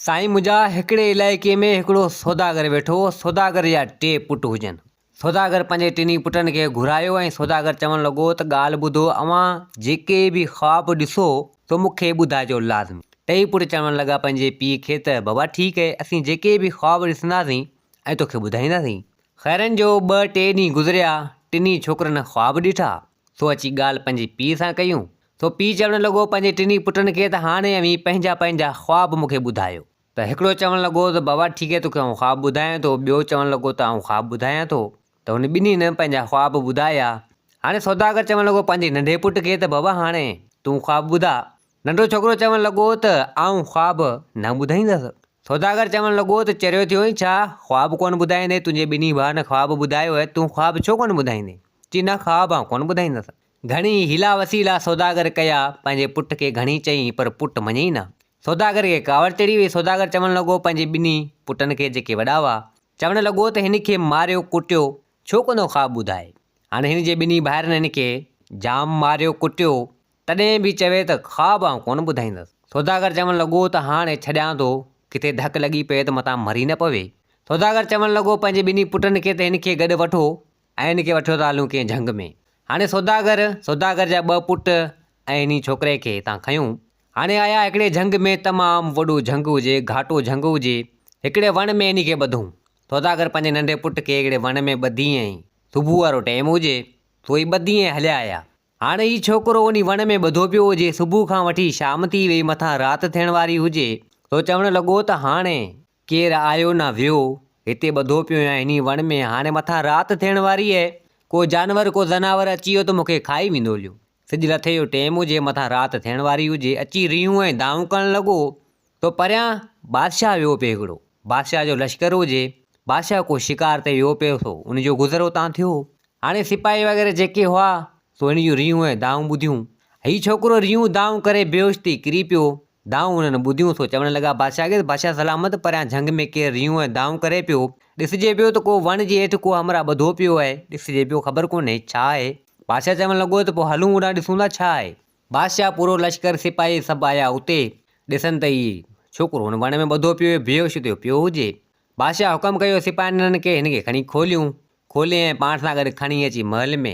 سائين منهنجا هڪڙي علائقي ۾ هڪڙو سوداگر ويٺو هو. سوداگر جا ٽي پٽ هجن. سوداگر پنهنجي ٽنهي پٽن کي گهرايو ۽ سوداگر چوڻ لڳو ته ڳالهه ٻڌو اوهان جيڪي به خواب ڏسو سو مون کي ٻڌائجو لازمي. ٽئي پٽ چوڻ لڳا پنهنجي پيء کي ته بابا ٺيڪ اهي اسين جيڪي به خواب ڏسنداسين ۽ توکي ٻڌائينداسين. خيرن جو ٻه ٽي ڏينهن گذريا ٽنهي ڇوڪرن خواب ڏٺا سو اچي ڳالهه پنهنجي پيء سان ڪيون سو پيء چوڻ لڳو پنهنجي ٽنهي پٽن کي ته هاڻي اوهين پنهنجا پنهنجا خواب مون کي ٻڌايو. ته هڪڙو چوڻ لڳو ته بابا ٺيڪ آهي توکي آئون خواب ٻڌايان ٿو، ٻيو چوڻ لڳو ته آئون خواب ٻڌايان ٿو ته هن ٻنهي نه پنهنجا خواب ٻڌايا. هاڻي سوداگر چوڻ لڳو پنهنجي ننڍي پٽ کي ته بابا هاڻي تون خواب ٻڌاء. ننڍو ڇوڪرو چوڻ لڳو ته آئون خواب نه ٻڌائيندس. سوداگر چوڻ لڳو ته چريو ٿيو آهين ڇا، خواب ڪونه ٻڌائيندين، تنهنجي ٻنهي ڀائرن خواب ٻڌايو آهي، تون خواب ڇو ڪونه ٻڌائيندين؟ چي نه خواب آئون ڪونه ٻڌائيندس. گهڻي حيلا وسيلا سوداگر ڪيا، پنهنجي پٽ کي گهڻي چيائين پر پٽ مڃيئي نه. سوداگر کي ڪاوڙ چڙهي وئي، سوداگر چوڻ لڳو پنهنجي ٻنهي پٽن کي جيڪي وڏا هئا، چوڻ لڳو ته هن کي ماريو ڪٽيو، ڇو ڪونه خواب ٻڌائي. هاڻي هن جي ٻنهي ڀائرن هن کي جام ماريو ڪٽيو، تڏهن به چوي ته خواب آئون ڪونه ٻڌائيندس. سوداگر چوڻ لڳو ته هاڻي ڇڏيان ٿو، ڪٿي ڌڪ لڳي پئي ته متان مري نه پوي. سوداگر چوڻ لڳو پنهنجي ٻنهي پٽن کي ته هن کي گڏ وٺو ۽ هن کي وٺيو ٿا هلون ڪنهن جهنگ ۾. هاڻي سوداگر، سوداگر جا ٻه پٽ ۽ انهي ڇوڪري کي هتان کنيو. هاڻي آيا هڪڙي جهنگ ۾ تمام وڏو جهنگ هجي، گهاٽو جهنگ هجي. هڪڙي وڻ ۾ انهي کي ٻڌون. سوداگر پنهنجي ننڍي پٽ کي هڪڙي وڻ ۾ ٻڌي ۽ صبح وارو ٽيم هجي، سو هي ٻڌي ۽ هليا آيا. هاڻي هي ڇوڪرو انهي وڻ ۾ ٻڌو پيو هجي، صبح کان وٺي شام ٿي وئي، مٿان رات ٿيڻ واري هجي، سو چوڻ لڳو ته هاڻي ڪير آيو نه ويو، هتي ٻڌو پيو آهيان انهي وڻ ۾، هاڻي مٿان رات ٿيڻ واري اهي، ڪو جانور ڪو زناور اچي ويو ته مون کي کائي ويندو هليو. سج لٿي جو ٽيم هجي، مٿان رات ٿيڻ واري هجي، اچي ريهون ۽ دانهون ڪرڻ لڳو ته پريان بادشاهه ويو پئي هڪڙو، بادشاهه جو لشڪر هجي، بادشاهه ڪو شڪار تي ويو پئي سو ان جو گذر اتان ٿيو. هاڻي سپاهي وغيره جيڪي هئا سو هن جون ريهون ۽ دانهون ٻڌيون. هي ڇوڪرو ريهون دانهون ڪري بيهوش ٿي ڪري پيو. دانهون هنن ٻڌيون سو چوڻ لڳا بادشاهه کي ته بادشاهه سلامت پريان جهنگ ۾ ڪير ريهون ۽ دانهون ڪري پيو. ڏسجي پيو ته ڪو وڻ جي هيٺ ڪو همراهه ٻڌو پيو آهي. ڏسجي پيو خبر ڪونهي ڇا آهي. بادشاهه چوڻ لڳو ته پوء هلون اوڏانهن ڏسون ٿا ڇا آهي. بادشاهه پورو لشڪر سپاهي سڀ آيا اتي. ڏسن ته هي ڇوڪرو هن وڻ ۾ ٻڌو پيو آهي بيهوش ٿيو پيو هجي. بادشاهه حڪم ڪيو سپاهين کي هن کي کڻي کوليون. کولي ۽ پاڻ سان گڏ کڻي اچي محل ۾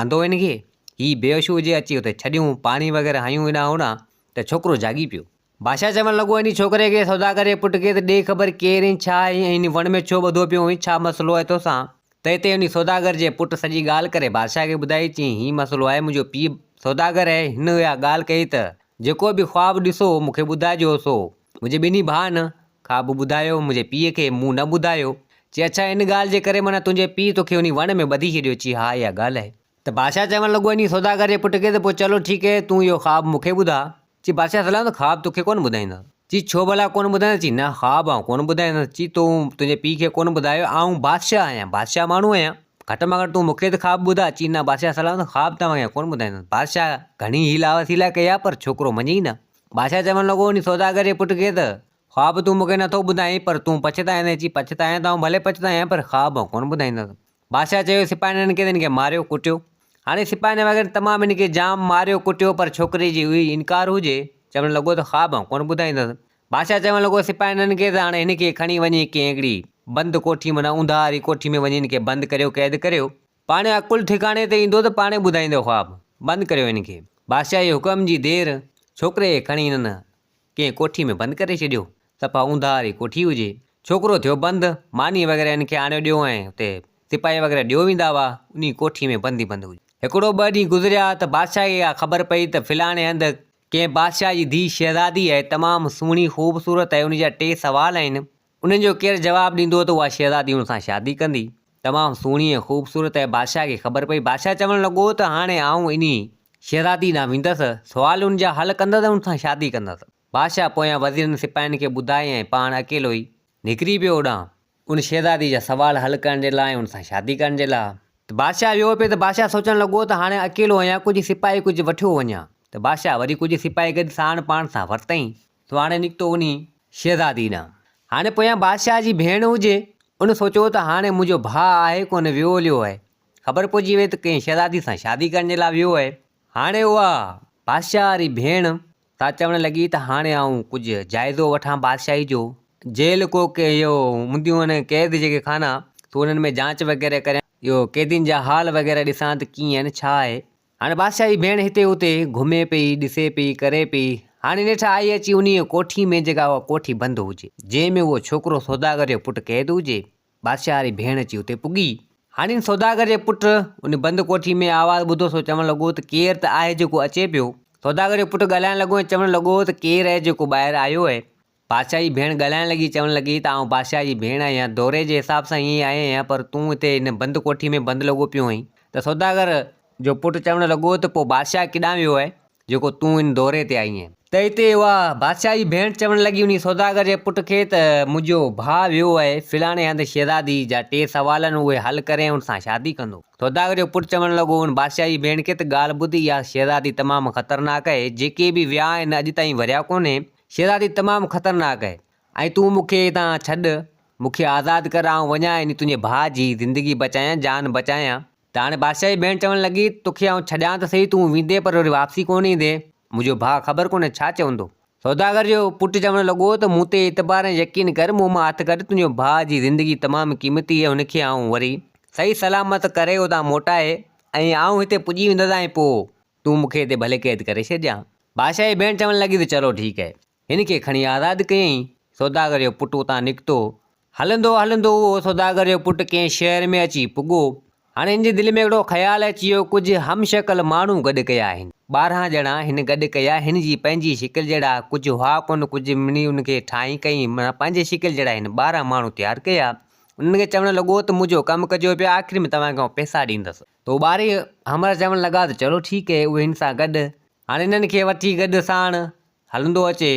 آندو هن کي. هي بيهوش هجي اچي اتي ڇڏيون پاڻي وغيره هنيون هيڏانهن هوڏانهن. ته ڇوڪرو جاڳي پيو. بادشاهه چوڻ لڳو، انهي ڇوڪري کي سوداگر جي پٽ کي ته ڏي خبر ڪير ۽ ڇا آهين ۽ انهي وڻ ۾ ڇو ٻڌو پيو آهين، ڇا مسئلو آهي توسان؟ ته هتي انهي سوداگر جي پٽ سڄي ڳالهه ڪري بادشاهه کي ٻڌائي، چيائين، هي مسئلو آهي، منهنجو پيء سوداگر آهي، هن اها ڳالهه ڪئي ته جيڪو به خواب ڏسو مون کي ٻڌائجو، سو منهنجي ٻنهي ڀائن خواب ٻڌايو، منهنجي پيء کي مون نه ٻڌايو. چي، اڇا ان ڳالهه جي ڪري معنيٰ تنهنجي پيء توکي انهي وڻ ۾ ٻڌي ڇڏيو؟ چي، ها اها ڳالهه آهي. ته بادشاهه چوڻ لڳو انهي سوداگر جي پٽ کي ته پوء چلو ٺيڪ هي تون اهو خواب مون کي ٻڌاء. چي بادشاهه سلامت خواب توکي ڪونه ٻڌائيندس. چي ڇو ڀلا ڪونه ٻڌائيندس؟ چي نه خواب آئون ڪونه ٻڌائيندس. چي تو تنهنجي پيء کي ڪونه ٻڌايو آئون بادشاهه آهيان بادشاهه ماڻهو آهيان گهٽ مان گهٽ تون مون کي ته خواب ٻڌاء. چي نه بادشاهه سلامت خواب توهان کي ڪونه ٻڌائيندس. بادشاهه گهڻي حيلا وسيلا ڪيا پر ڇوڪرو مڃي ئي نه. بادشاهه چوڻ لڳو انهي سوداگر جي پٽ کي ته خواب تون مون کي نٿو ٻڌائين پر تون پڇتائيندين. چي پڇتايان ته آئون ڀلي پڇتايان پر خواب آئون ڪونه ٻڌائيندس. بادشاهه چيو سپاهين کي ته هن کي ماريو ڪٽيو. هاڻي سپاهين وغيره تمام هن کي جام ماريو ڪٽيو پر ڇوڪري جي اهي انڪار هجي چوڻ لڳو ته خواب آئون ڪونه ٻڌائيندس. بادشاهه چوڻ لڳو سپاهين کي ته هاڻي هن کي کڻي وڃي ڪنهن هڪڙي بند ڪوٺي معنيٰ اونداهه واري ڪوٺي ۾ وڃي هن کي بند ڪريو قيد ڪريو. پاڻ عقل ٺڪاڻي تي ايندو ته پاڻ ٻڌائيندو خواب. بند ڪريو هن کي. بادشاهه جي حڪم جي دير ڇوڪري کي کڻي هنن ڪنهن ڪوٺي ۾ بند ڪري ڇڏيو. صفا اونداهه واري ڪوٺي هجي. ڇوڪرو ٿيو بند، ماني وغيره هن کي آڻيو ڏيو ۽ اتي سپاهي وغيره ڏيو ويندا هئا. انهي ڪوٺي ۾ بند ئي بند هجي. هڪڙو ٻه ڏينهن گذريا ته بادشاهه کي اها خبر پئي ته فلاڻي هنڌ ڪنهن بادشاهه جي ڌيء شهزادي آهي، تمام سهڻي خوبصورت آهي، ان جا ٽي سوال آهن، انهن جو ڪير جواب ڏيندو ته اها شهزادي ان سان شادي ڪندي. تمام سهڻي ۽ خوبصورت آهي. بادشاهه کي خبر پئي. بادشاهه چوڻ لڳو ته هاڻي آئون انهي شهزادي ڏانهن ويندس، سوال ان جا حل ڪندس ۽ ان سان شادي ڪندس. بادشاهه پويان وزيرن سپاهين کي ٻڌائي ۽ پاڻ اڪيلو ئي نڪري پيو اوڏانهن ان شهزادي جا سوال حل ڪرڻ جي لاء ۽ ان سان شادي ڪرڻ جي لاء. ته بادشاهه ويو پئي ته بادشاهه سوچڻ لڳو ته هاڻي اڪيلو آهيان ڪجهه سپاهي ڪجهه وٺيو وڃان ته بادشاهه وري ڪجهه سپاهي گڏ ساڻ پاڻ سان ورتائين سو هاڻي نڪتو انهي شهزادي ڏانهن. هاڻي پويان بادشاهه جي ڀيڻ هجي ان سوچيو ته هاڻي منهنجو ڀاء آهي ڪونه ويو هليو آهي خبر پئجي وئي ته ڪنهن شهزادي سان شادي ڪرڻ جي لاء ويو آهي هاڻي اها بادشاهه واري ڀيڻ سا چوڻ لڳي ته هاڻي آئون ڪجهه جائزو وٺان بادشاهي جو. جيل ڪو ڪي اهو هونديون آهن قيد جيڪي خانا سو انهن ۾ جانچ وغيره ڪريان اهو قيدين جا حال وغيره ڏسان ته ڪيئن آهن ڇا آهي. هاڻي بادشاهه جي ڀيڻ هتي هتي گهمي پئي ڏسي پئي ڪري پئي هاڻي نيٺ آئي اچي انهيء ڪوٺي ۾ جيڪا اها ڪوٺي بند هجي جنهن ۾ اهو ڇوڪرو سوداگر جو پٽ قيد هجي. بادشاهه واري ڀيڻ اچي اتي پڳي. هاڻي ان سوداگر جي پٽ ان بند ڪوٺي ۾ آواز ٻڌو سو چوڻ لڳو ته ڪير ته آهي جيڪو اچي پيو. سوداگر جو پٽ ڳالهائڻ لڳو ۽ چوڻ لڳو ته ڪير آهي جيڪو ٻاهر آيو آهي. بادشاهه جي ڀيڻ ڳالهائڻ لڳي چوڻ لڳي ته آئون بادشاهه جي ڀيڻ آهيان دوري جي حساب سان ائين آئي آهيان پر تون هتي هن بند ڪوٺي ۾ بند لڳو پيو آهين ته سوداگر جو پٽ چوڻ لڳو ته پوء بادشاهه ڪيڏانهن ويو آهي جيڪو تون ان دوري تي آئي آهين. ته اتي اها بادشاهه جي ڀيڻ چوڻ لڳي انهي سوداگر جي پٽ کي ته منهنجو ڀاء ويو آهي فلاڻي هنڌ شهزادي جا ٽي سوال آهن اهي حل ڪري ان سان شادي ڪندو. سوداگر جو پٽ چوڻ لڳو ان بادشاهه جي ڀيڻ کي ته ڳالهه ٻڌ اها شهزادي تمام خطرناڪ آهي جيڪي به ويا آهن اڄ تائين وريا ڪونهي شهزادي تمام خطرناڪ آهي ۽ تون مون کي هتان ڇڏ مون کي آزاد ڪر آئون وڃان ۽ تنهنجي ڀاء جي زندگي بچايان جان بچايان. ته هاڻي بادشاهه جي ڀيڻ چوڻ لڳي، توکي آئون ڇڏيان ته سهي، تون ويندين پر وري واپسي ڪونه ايندين. منهنجو ڀاء خبر ڪونهي ڇا چوندو. سوداگر جو پٽ چوڻ لڳو ته مون تي اعتبار ۽ يقين ڪر، مون مان هٿ ڪڍ، تنهنجو ڀاء جي زندگي تمام قيمتي آهي، هن کي آئون وري صحيح سلامت ڪري اتان موٽائي ۽ آئون هتي پڄي ويندس ۽ پوء تون مون کي هتي ڀلي قيد ڪري ڇڏجان. بادشاهه جي ڀيڻ چوڻ لڳي ته چلو ٺيڪ آهي. هن کي کڻي آزاد ڪيائين. سوداگر جو پٽ اتان نڪتو. هلندو هلندو اهو سوداگر جو پٽ ڪنهن شهر ۾ اچي پڳو. هاڻي هن جي دل ۾ هڪڙو خيال اچي ويو، ڪجهه هم شڪل ماڻهو گڏ ڪيا هن. 12 ڄڻا هن گڏ ڪيا، هن جي پنهنجي شڪل جهڙا، ڪجهه هئا ڪونه، ڪجهه مڙني ان کي ٺاهي ڪيائين، معنيٰ پنهنجي شڪل جهڙا هن 12 ماڻهو تيار ڪيا. انهن کي چوڻ لڳو ته منهنجو ڪم ڪجو پيا، آخر ۾ توهان کي آئون پئسا ڏيندس. ته هو ٻارهن ئي همراهه چوڻ لڳا ته چلو ٺيڪ هي، اهي هن سان گڏ. هاڻي هنن کي وٺي گڏ ساڻ هلندو اچي،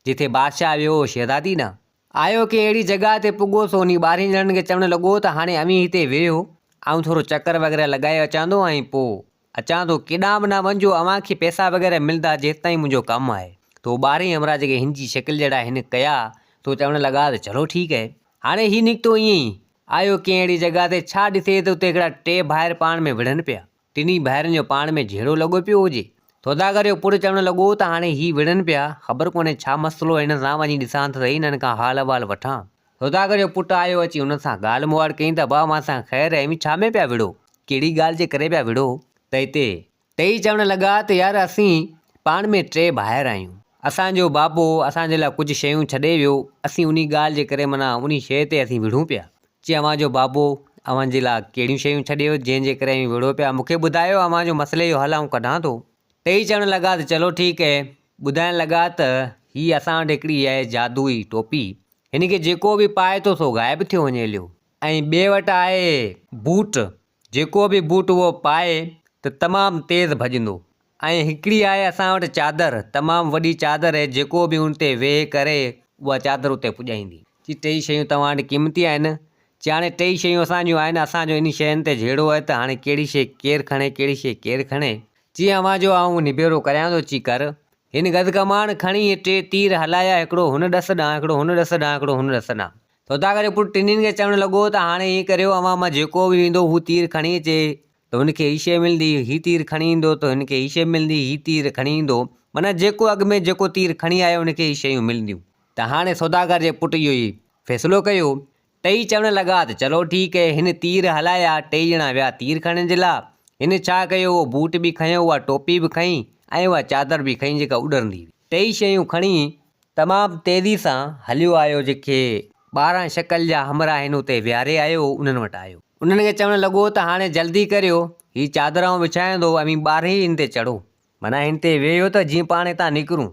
جتي بادشاهه ويو هو شهزادي ڏانهن. آيو ڪنهن اهڙي جڳهه تي پڳو سو انهي ٻارهين ڄڻن کي چوڻ لڳو ته هاڻي اوهين هتي ويهو، آئون ٿورو چڪر وغيره لڳائي اچان ٿو ۽ پوء اچان ٿو، ڪيڏانهن به نه وڃجو، اوهان کي پئسا وغيره ملندا جيستائين منهنجو ڪم آهي. ته هو ٻارهين همراهه جيڪي هن جي شڪل جهڙا هن ڪيا، سو چوڻ لڳا ته چلو ٺيڪ هي. هاڻي هي نڪتو ائين ئي، آيو ڪنهن اهڙي جڳهه تي، ڇا ڏسي ته اتي هڪڙا ٽي ڀائر پاڻ ۾ وڙهن پيا. ٽنهي ڀائرن جو پاڻ ۾ جهيڙو لڳو پيو هجي. سوداگر جو پٽ چوڻ لڳو ته هاڻي هي وڙهن پيا، خبر ڪونهي ڇا مسئلو آهي، هنن سان وڃي ڏسان ته سهي، هنن کان حال احوال وٺان. سوداگر جو پٽ آيو، اچي هنن سان ڳالهه مهاڙ ڪيائين ته ابا اوهان سان خير آهي، اوهين ڇا ۾ پيا وڙهو؟ ڪهڙي ڳالهه جي ڪري پيا وڙهو؟ ته هتي ٽيئي چوڻ لڳا ته يار اسين پاڻ ۾ ٽي ڀائر آهيون. اسان جو بابو اسان جي لاء ڪجهه شيون ڇڏي ويو، اسين انهي ڳالهه جي ڪري معنيٰ انهي شيء تي اسين وڙهون پيا. چي اوهان جو بابو اوهان جي لاء ڪهڙيون شيون ڇڏي ويو جنهن جي ڪري اوهين وڙهو پيا مون کي ٻڌايو اوهان جو مسئلي جو حل آئون ڪڍان ٿو. ٽيئي چوڻ لڳا ته چلو ٺيڪ اهي. ٻڌائڻ لڳا ته هي اسان وٽ هڪڙي آهي جادوئي ٽوپي هن کي جيڪو به پائي ٿو سو غائب ٿيو وڃي هليو ۽ ٻئي وٽ آهي بوٽ جيڪو به بوٽ اهو پائي ته تمام تيز ڀڄندو ۽ هڪڙي آهي اسان وٽ چادر، تمام وڏي چادر اهي جيڪو به ان تي ويهي ڪري اها چادر اتي پڄائيندي. چي ٽيئي شيون توهان وٽ قيمتي آهن؟ چي هاڻي ٽيئي شيون اسان جون آهن، اسان جو انهي شين تي جهيڙو آهي ته هاڻي ڪهڙي شيء ڪير کڻي ڪهڙي شيء ڪير کڻي. چي اوهان جو آئون نبيرو ڪريان ٿو، چي ڪر. هن گز ڪماڻ کڻي ٽي تير هلايا هڪڙو هن ڏس ڏانهن، هڪڙو هن ڏس ڏانهن، هڪڙو هن ڏس ڏانهن. سوداگر جو پٽ ٽنهين کي چوڻ لڳو ته هاڻي ائين ڪريو اوهان مان جيڪو به ويندو هو تير کڻي اچي ته هن کي هي شيء ملندي، هي تير کڻي ايندو ته هن کي هي شيء ملندي، هي تير کڻي ايندو، معنيٰ جيڪو اڳ ۾ جيڪو تير کڻي آيو ان کي هي شيون ملنديون. ته هاڻي سوداگر جي پٽ اهو ئي فيصلو ڪيو. ٽئي چوڻ لڳا ته چلو ٺيڪ هي، هن تير هلايا، ٽئي ڄڻا ويا تير کڻڻ جي لاء. هن ڇا ڪيو، اهو بوٽ به کنيو، اها ٽوپي به کنئي ۽ اها چادر به کنئي جيڪا اڏرندي هئي. ٽئي شيون کڻي تمام تيزي سان هليو آيو جيڪي 12 شڪل جا همراهه هن اتي ويهاري آيو هو انهن وٽ آيو. انهن کي چوڻ لڳو ته هاڻي جلدي ڪريو، هي چادر آئون وڇايان ٿو، اوهين 12 ئي هن تي چڙهو. معنيٰ هن تي ويهو ته جيئن پاڻ هتان نڪرون.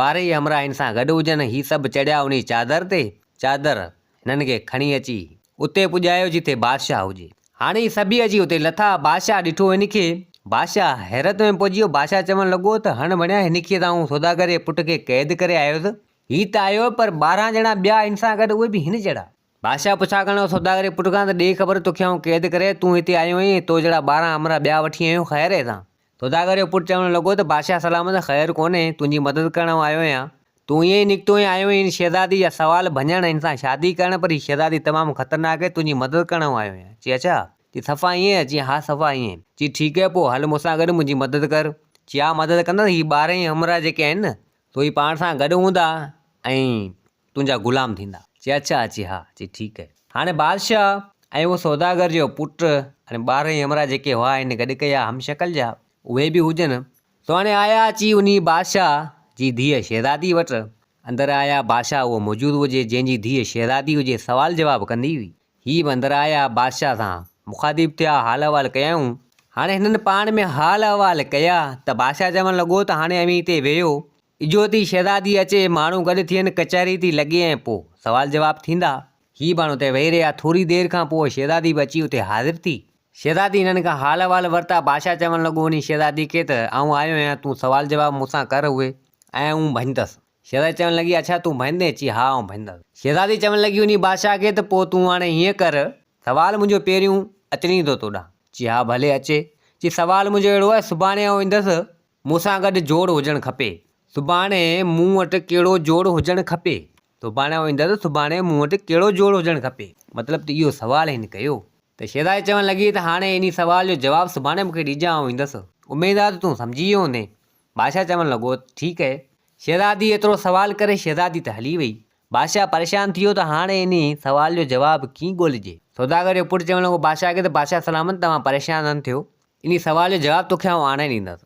12 ئي همراهه هن سان گڏ هجن. هي سڀ چڙهيا انهي چادر تي. چادر هنن کي کڻي اچي اتي پڄايو جتي بادشاهه هجي. هاڻي هي سڀيئي اچي اتي لٿا. بادشاهه ڏٺو هن کي. بادشاهه حيرت ۾ پئجي ويو. بادشاهه چوڻ لڳو ته هڻ وڻيا هن کي ته آئون سوداگر جي پٽ کي قيد ڪري آيس. هي ته آيو پر 12 ڄڻا ٻيا هن سان گڏ اهي به هن جهڙا. بادشاهه پڇا ڪرڻ لڳو، سوداگر جي پٽ کان ته ڏي خبر توکي آئون قيد ڪري تون هتي آيو آهين ۽ تو جهڙا 12 همراهه ٻيا وٺي آيو آهين خير آهي سان؟ سوداگر جو پٽ چوڻ لڳو ته بادشاهه سلامت خير ڪونهي تنهنجي مدد ڪرڻ آئون آيو آهيان. تون ائين ئي نڪتو ۽ آيو آهين هن شهزادي جا سوال ڀڃڻ هن سان شادي ڪرڻ پر هي شهزادي تمام خطرناڪ آهي تنهنجي مدد ڪرڻ آئون آيو آهيان. چي اڇا! چي صفا ائين؟ چي ها صفا ائين. چي ٺيڪ آهي پوء هل مون سان گڏ منهنجي مدد ڪر. چي ها مدد ڪندس هي 12 ئي همراهه جيڪي آهن نه. سو هي پاڻ سان گڏ هوندا ۽ تنهنجا غلام ٿيندا. چي اڇا، چي ها، چي ٺيڪ اهي. هاڻي بادشاهه ۽ اهو سوداگر جو پٽ ۽ ٻارهن ئي همراهه جيڪي هئا هن گڏ ڪيا هم شڪل جا اهي به هجن. سو هاڻي آيا اچي انهي بادشاهه جي ڌيء شهزادي وٽ. اندر آيا بادشاهه اهو موجود هجي جنهن جي ڌيء شهزادي هجي سوال جواب ڪندي هئي. هي به اندر آيا بادشاهه سان مخاطب ٿيا حال احوال ڪيائون. هاڻي هنن پاڻ ۾ حال احوال ڪيا ته بادشاهه چوڻ لڳو ته هاڻي اوهين هتي ويهو اجهو ٿي شهزادي اچي، ماڻهو گڏ ٿين، ڪچهري ٿي لڳي ۽ پوء سوال جواب ٿيندا. هي ماڻهو اتي ويهي رهيا. ٿوري دير کان پوء شهزادي به اچي اتي حاضر ٿي. شهزادي هنن کان حال احوال ورتا. بادشاهه چوڻ لڳو انهي شهزادي کي ته آئون آيو آهيان، تون سوال جواب مون سان ڪر اهي ۽ آئون ڀڃندس. شهزادي چوڻ لڳي اڇا تون ڀڃندين؟ چي ها آئون ڀڃندس. شهزادي چوڻ لڳي انهي بادشاهه کي ته پوء تون هاڻي هيئن ڪر، سوال منهنجو پهريون اچڻي ٿو تو ڏانهن. چي ها ڀلي اچي. چي سوال منهنجو اهڙو آهي، سڀاڻي آئون ايندس، مون سان گڏ جوڙ هجڻ کپي. سڀاڻي مون وٽ ڪهڙو جوڙ هجڻ کپي؟ سڀاڻي آئون ايندس، سڀاڻي مون وٽ ڪهڙو جوڙ هجڻ کپي؟ مطلب ته اهو سوال هن ڪيو. ته شهزادي چوڻ لڳي ته هاڻي انهي سوال جو جواب سڀاڻي مون کي ڏجان، آئون ايندس. اميد آهي ته تون سمجهي ويو هوندين. بادشاهه چوڻ لڳو ته ٺيڪ اهي. شهزادي ايترو سوال ڪري شهزادي ته هلي وئي. بادشاهه پريشان ٿي ويو ته هاڻي انهي سوال جو جواب ڪيئن ڳولجي؟ سوداگر جو پٽ چوڻ لڳو بادشاهه کي ته بادشاهه سلامت توهان پريشان نه ٿيو. انهي سوال جو جواب توکي آئون آڻي ڏيندس.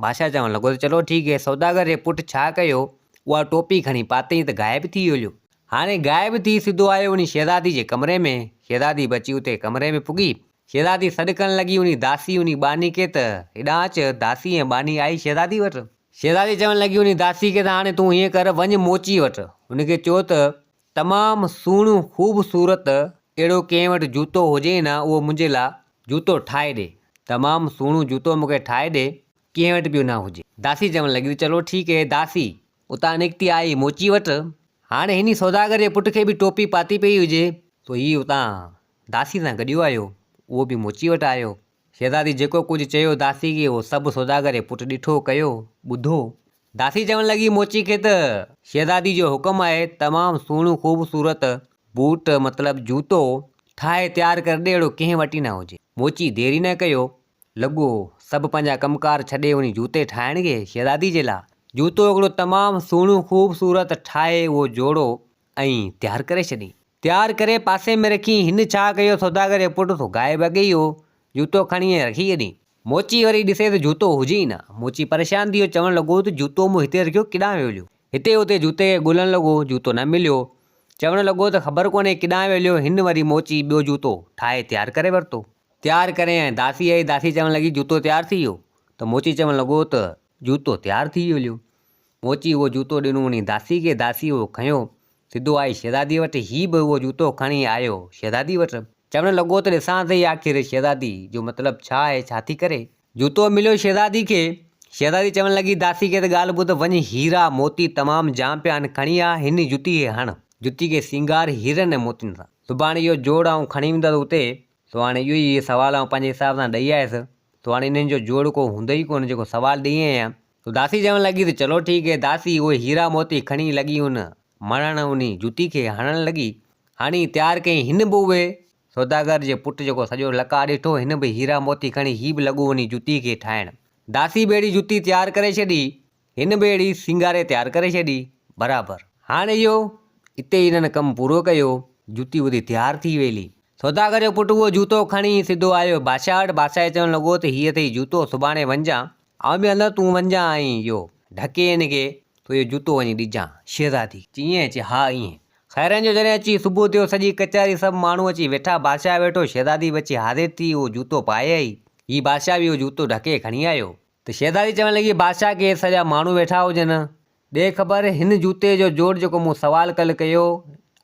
بادشاهه چوڻ لڳو ته چلو ٺيڪ هي. سوداگر جي پٽ ڇا ڪيو، اها ٽوپي کڻي پاتئين ته غائب ٿي ويو. هاڻي غائب ٿي سڌو آيو انهي شهزادي جي ڪمري ۾. شهزادي به اچي اتي ڪمري ۾ پڳي. شهزادي سڏ ڪرڻ لڳي انهي داسي انهي ٻانهي کي ته هيڏانهن اچ. داسي ۽ ٻانهي آئي شهزادي وٽ. شهزادي چوڻ لڳي انهي داسي کي ته هاڻي تون هيئن ڪر وڃ موچي وٽ. هن کي چئو ته تمام سهڻو خوبصورت اهڙو ڪنهن وٽ جوتو هجي نه اهو منهنجي لاء جوتو ٺاهي ڏي. تمام سهڻو جوتو مون کي ٺاهي ڏي ڪنهن وٽ ٻيو نه هجي. داسي چوڻ لڳي ته چلو ٺيڪ هي. داسي اتان نڪتي آئي موچي وٽ. هاڻي هني سوداگر جي پٽ کي به ٽوپي پاتي پئي هجي سو هي اتان داسي سان گڏيو آيو. اهو به موچي وٽ آيو. شهزادي جيڪو ڪجهه چيو داسي کي اهو سڀ سوداگر جي پٽ ڏٺو ڪيو ٻڌو. داسي چوڻ لڳي موچي کي ته شهزادي جو حڪم آهي تمام سهڻو خوبصورت بوٽ مطلب جوتو ٺاهي تيار ڪري ڏي اهڙو ڪنهن وٽ ئي نه هجي. موچي دير ئي نه ڪيو لڳو سڀ پنهنجا ڪم ڪار ڇڏي وڃي جوتي ٺاهڻ کي شهزادي جي لاء جوتو هڪڙو تمام سهڻو خوبصورت ٺاهي اهو جوڙو ۽ تيار ڪري ڇڏي. تيار ڪري پاسي ۾ رکي هن ڇا ڪيو سوداگر جو پٽ سو غائب اڳي ئي هو جوتو کڻي ۽ رکي ڇڏي. موچي وري ڏسي ته جوتو هجي ئي نه. موچي پريشان ٿي ويو، چوڻ لڳو ته جوتو مون هتي رکيو ڪيڏانهن ويو هليو. هتي هتي جوتي کي ڳولڻ لڳو، جوتو نه مليو. چوڻ لڳو ته خبر ڪونهي ڪيڏانهن ويو هليو. هن وري موچي ٻيو جوتو ٺاهي تيار ڪري ورتو. تيار ڪري ۽ داسي آئي، داسي چوڻ لڳي جوتو تيار ٿي ويو؟ ته موچي چوڻ لڳو ته جوتو تيار ٿي ويو هليو. موچي اهو جوتو ڏنو انهي داسي کي، داسي اهو کنيو، سڌو آئي شهزادي وٽ، هي به اهو جوتو کڻي آيو شهزادي وٽ. چوڻ لڳو ته ڏسان سهي آخر شهزادي جو مطلب ڇا آهي، ڇا ٿي ڪري؟ جوتو مليو شهزادي کي، شهزادي چوڻ لڳي داسي کي ته ڳالهه ٻڌ، وڃ هيرا موتي تمام جام پيا آهن، کڻي آ هن جتي کي هڻ، جتي کي سينگار هيرن ۽ موتين سان. سڀاڻي اهو جوڙ آئون کڻي ويندس اتي، سو هاڻي اهو ئي سوال آئون پنهنجي حساب سان ڏئي آيس، سو هاڻي انهن جو جوڙ ڪو هوندو ئي ڪونه جيڪو سوال ڏئي آئي آهيان. سو داسي چوڻ لڳي ته چلو ٺيڪ هي. داسي اهي هيرا موتي کڻي لڳي ان مڙڻ انهي جوتي کي هڻڻ لڳي. هڻي تيار ڪيائين. هن به اهي سوداگر جي پٽ جيڪو سڄو لقاء ڏٺو، هن به هيرا موتي کڻي هي به لڳو انهي جوتي کي ٺاهڻ. داسي به اهڙي جوتي تيار ڪري ڇڏي. هن به اهڙي سينگاري تيار ڪري ڇڏي. برابر. هاڻ اهو اتي ئي هنن ڪم پورو ڪيو. جوتي وتي تيار ٿي ويلي. سوداگر جو پٽ اهو جوتو کڻي سڌو آيو بادشاهه وٽ. بادشاهه کي چوڻ لڳو ته هي اٿئي جوتو، سڀاڻي وڃجان. آئون به هلندس، تون وڃجان ۽ اهو ڍڪي هن کي تون اهو جوتو وڃي ڏجان. شهزادي چي ائين؟ چي ها ائين. خيرن جو جڏهن اچي صبح ٿيو، سڄي ڪچهري سڀ ماڻهو اچي ويٺا، بادشاهه ويٺو، شهزادي به اچي حاضر ٿي، اهو جوتو پائي آئي. هي بادشاهه به اهو جوتو ڍڪي کڻي آيو. ته شهزادي چوڻ لڳي، بادشاهه کي سڄا ماڻهو ويٺا هجن، ڏي خبر هن جوتي جو جوڙ جيڪو مون سوال ڪلهه ڪيو،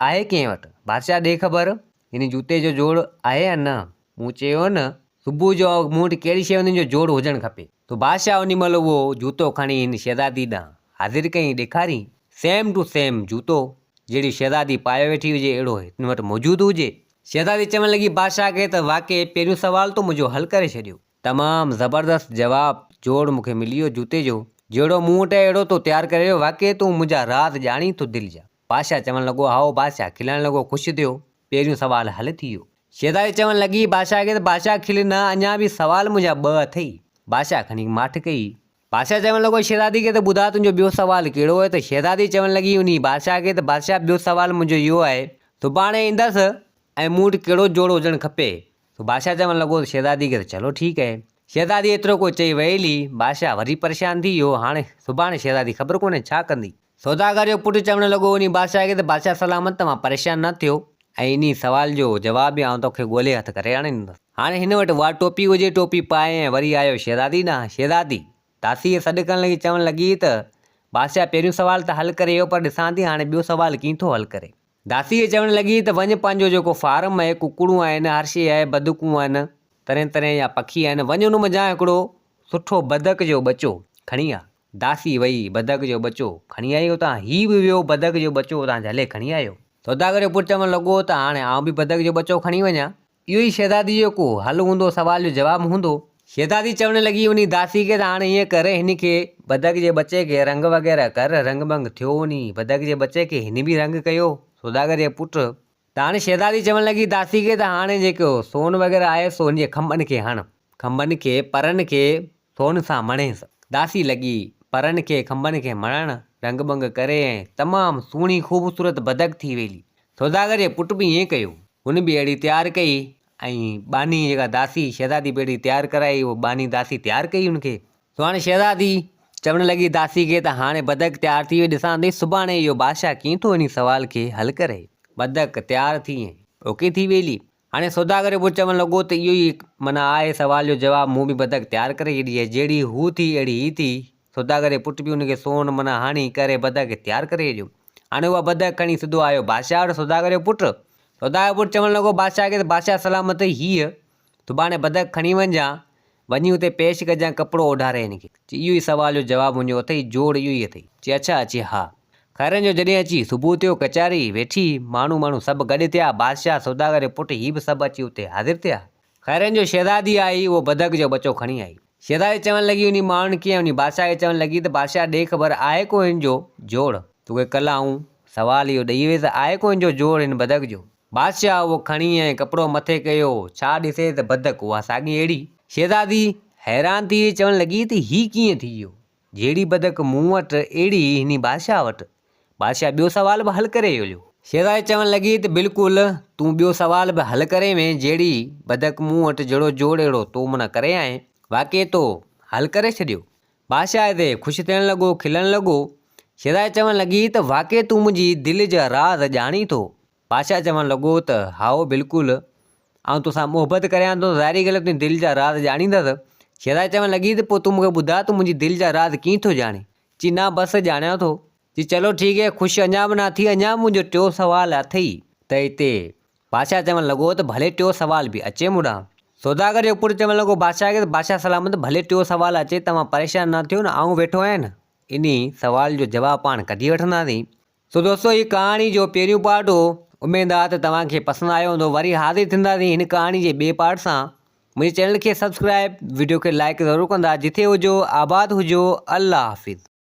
آهي ڪنهن وٽ؟ بادشاهه ڏي خبر هن جوتي جو جوڙ آهي يا نه؟ مون چيو نه، صبح جو مون وٽ ڪهڙي شيء هوندي جو جوڙ هجڻ کپي. ته بادشاهه انهي مهل اهو جوتو کڻي هن شهزادي ڏانهن حاضر ڪيائين، ڏيکاريائين، سيم ٽو سيم جوتو، جهڙي شهزادي پايو ويٺي هجي اهڙو هن وٽ موجود هجي. شهزادي چوڻ لڳي بادشاهه کي ته واقعي پهريون سوال تو منهنجو حل ڪري ڇڏيو. تمام زبردست جواب جوڙ مون کي ملي ويو جوتي جو، جهڙو مون وٽ آهي اهڙو تو تيار ڪري ويو، واقعي تون منهنجا راز ڄاڻين ٿو دل جا. بادشاهه چوڻ لڳو هائو بادشاهه کلڻ لڳو خوش ٿيو، پهريون سوال حل ٿي ويو. شهزادي چوڻ لڳي بادشاهه کي ته بادشاهه کل نه اڃا به سوال منهنجا ٻه اٿئي. بادشاهه کڻي ماٺ ڪئي. بادشاهه چوڻ لڳو شهزادي کي ته ٻڌاء تنهنجو ٻيو سوال ڪهڙو آهي ته شهزادي چوڻ لڳي انهي بادشاهه کي ته بادشاهه ٻيو سوال منهنجو اهو آهي سڀاڻي ايندس ۽ مون وٽ ڪهڙو جوڙ هجڻ کپي سو بادشاهه چوڻ لڳو ته شهزادي کي ته چلو ٺيڪ آهي. شهزادي ايترو ڪو چئي ويل ئي بادشاهه وري پريشان ٿي ويو. هاڻي سڀاڻي شهزادي خبر ڪونهي ڇا ڪندي. سوداگر جو پٽ چوڻ لڳو انهي بادشاهه کي ته بادشاهه سلامت توهان پريشان نه ٿيو ۽ انهي سوال جو جواب به آئون توکي ڳولي هٿ ڪري آڻي ڏيندس. هاڻي هن وٽ اها ٽوپي هجي ٽوپي پائي ۽ وري آيو شهزادي ڏانهن. شهزادي داسيء سڏ ڪرڻ لڳي چوڻ لڳي ته بادشاهه پهريون سوال ته حل ڪري ويو پر ڏسان ٿي هاڻي ٻيو سوال ڪيئن ٿو حل ڪري. داسيء چوڻ لڳي ته وڃ پنهنجو جيڪو فارم آهي، ڪڪڙون آهن، هر شيء آهي، بدڪون آهن، طرحين طرحين جا پکي آهن، وڃ ان منجهان هڪڙو سٺو بدڪ جو ٻچو کڻي آ. داسي وئي، بدڪ جو ٻچو کڻي آئي اتان، هي به ويو بدڪ جو ٻچو اتان جهلي کڻي آيو. سوداگر جو پٽ چوڻ لڳو ته هاڻي آئون به بدڪ جو ٻچو کڻي وڃان. اهو ئي شهزادي جو ڪو حل هوندو، سوال جو جواب هوندو. شهزادي چوڻ لڳي انهي داسي کي ته هاڻي ائين ڪر، هن کي، بدڪ جي ٻچي کي، رنگ وغيره ڪر. رنگ ٻنگ ٿيو انهي بدڪ جي ٻچي کي، هن به رنگ ڪيو، سوداگر جي پٽ. ته هاڻي شهزادي چوڻ لڳي داسي کي ته هاڻي جيڪو سون وغيره آهي سو هن جي کنڀن کي هڻ، کنڀن کي، پرن کي سون سان مڻيس. داسي لڳي پرن کي کنڀن کي مڻڻ، رنگ ٻنگ ڪري ۽ تمام سهڻي خوبصورت بدڪ ٿي ويلي. سوداگر جي پٽ به ائين ڪيو. هن به اهڙي تيار ڪئي ۽ ٻانهي جيڪا داسي شهزادي به اهڙي تيار ڪرائي. اهو ٻانهي داسي تيار ڪئي هن کي. سو هاڻي شهزادي چوڻ لڳي داسي کي ته هاڻي بدڪ تيار ٿي وئي ڏسان ٿي سڀاڻي اهو بادشاهه ڪيئن ٿو انهي سوال کي حل ڪري. بدڪ تيار ٿي ۽ اوڪي ٿي ويلي. هاڻي سوداگر به چوڻ لڳو ته اهو ئي معنيٰ آهي سوال جو جواب مون به بدڪ تيار ڪري ڇڏي آهي جهڙي هو ٿي اهڙي هي ٿي. سوداگر جي پٽ به ان کي سون معنيٰ هڻي ڪري بدڪ کي تيار ڪري ڇڏيو. هاڻي اها بدڪ کڻي سڌو آيو بادشاهه وٽ سوداگر جو پٽ. سوداگر جو پٽ چوڻ لڳو بادشاهه کي ته بادشاهه سلامت هيء سڀاڻي بدڪ کڻي وڃجان وڃي اتي پيش ڪجان ڪپڙو اوڍاري هن کي. چي اهو ئي سوال جو جواب منهنجو اٿئي جوڙ اهو ئي اٿئي. چي اڇا چي ها. خيرن جو جڏهن اچي صبح ٿيو، ڪچهري ويٺي، ماڻهو ماڻهو سڀ گڏ ٿيا، بادشاهه، سوداگر جو پٽ هي به سڀ اچي اتي حاضر ٿيا. خيرن جو شهزادي آئي، اهو بدڪ جو ٻچو کڻي آئي. شهزادي چوڻ لڳي انهي ماڻهن کي ۽ انهي بادشاهه کي چوڻ لڳي ته بادشاهه ڏي خبر آهي ڪو هن جو جوڙ؟ توکي ڪلهه آئون سوال اهو ڏئي ويس آهي ڪو هن جو جوڙ هن بدڪ جو؟ بادشاهه اهو کڻي ۽ ڪپڙو مٿي ڪيو، ڇا ڏسي ته بدڪ اها ساڳي اهڙي. شهزادي حيران ٿي وئي چوڻ لڳي ته هي ڪيئن ٿي ويو؟ جهڙي بدڪ مون وٽ، اهڙي ئي هني بادشاهه وٽ. بادشاهه ٻيو سوال به حل ڪري هليو. شهزادي چوڻ لڳي ته بلڪل، تون ٻيو سوال به حل ڪري وئين، جهڙي بدڪ مون وٽ، جهڙو جوڙ اهڙو تو منا ڪري آئين. واقعي تو حل ڪري ڇڏيو. بادشاهه تي خوش ٿيڻ لڳو، کلڻ لڳو. شهزادي چوڻ لڳي ته واقعي تون منهنجي دل جا راز ڄاڻين ٿو. بادشاهه چوڻ لڳو ته هائو بلڪل، آئون توسان محبت ڪريان ٿو، ظاهري ڳالهه آهي تنهنجي دل جا راز ڄاڻيندس. شهزادي چوڻ لڳي ته پوء تون مون کي ٻڌاء تون منهنجي دل جا راز ڪيئن ٿو ڄاڻين؟ چي نه بس ڄاڻيان ٿو. چي چلو ٺيڪ هي، خوش اڃا به نه ٿي، اڃا به منهنجو ٽيون سوال اٿئي ته هتي. بادشاهه چوڻ لڳو ته ڀلي ٽيون سوال به اچي مون ڏانهن. سوداگر جو پٽ چوڻ لڳو بادشاهه کي ته بادشاهه سلامت ڀلي ٽيون سوال اچي توهان پريشان نه ٿيو نه آئون ويٺو آهيان نه انهي سوال جو جواب پاڻ ڪڍي وٺنداسين. سو دوستو هي ڪهاڻي جو پهريون پارٽ هو اميد آ ته توهان کي پسند آيو هوندو وري حاضر ٿينداسين هن ڪهاڻي جي ٻئي پارٽ سان منهنجي چينل کي سبسڪرائب وڊيو کي لائڪ ضرور ڪندا جٿي هجو آباد هجو الله حافظ.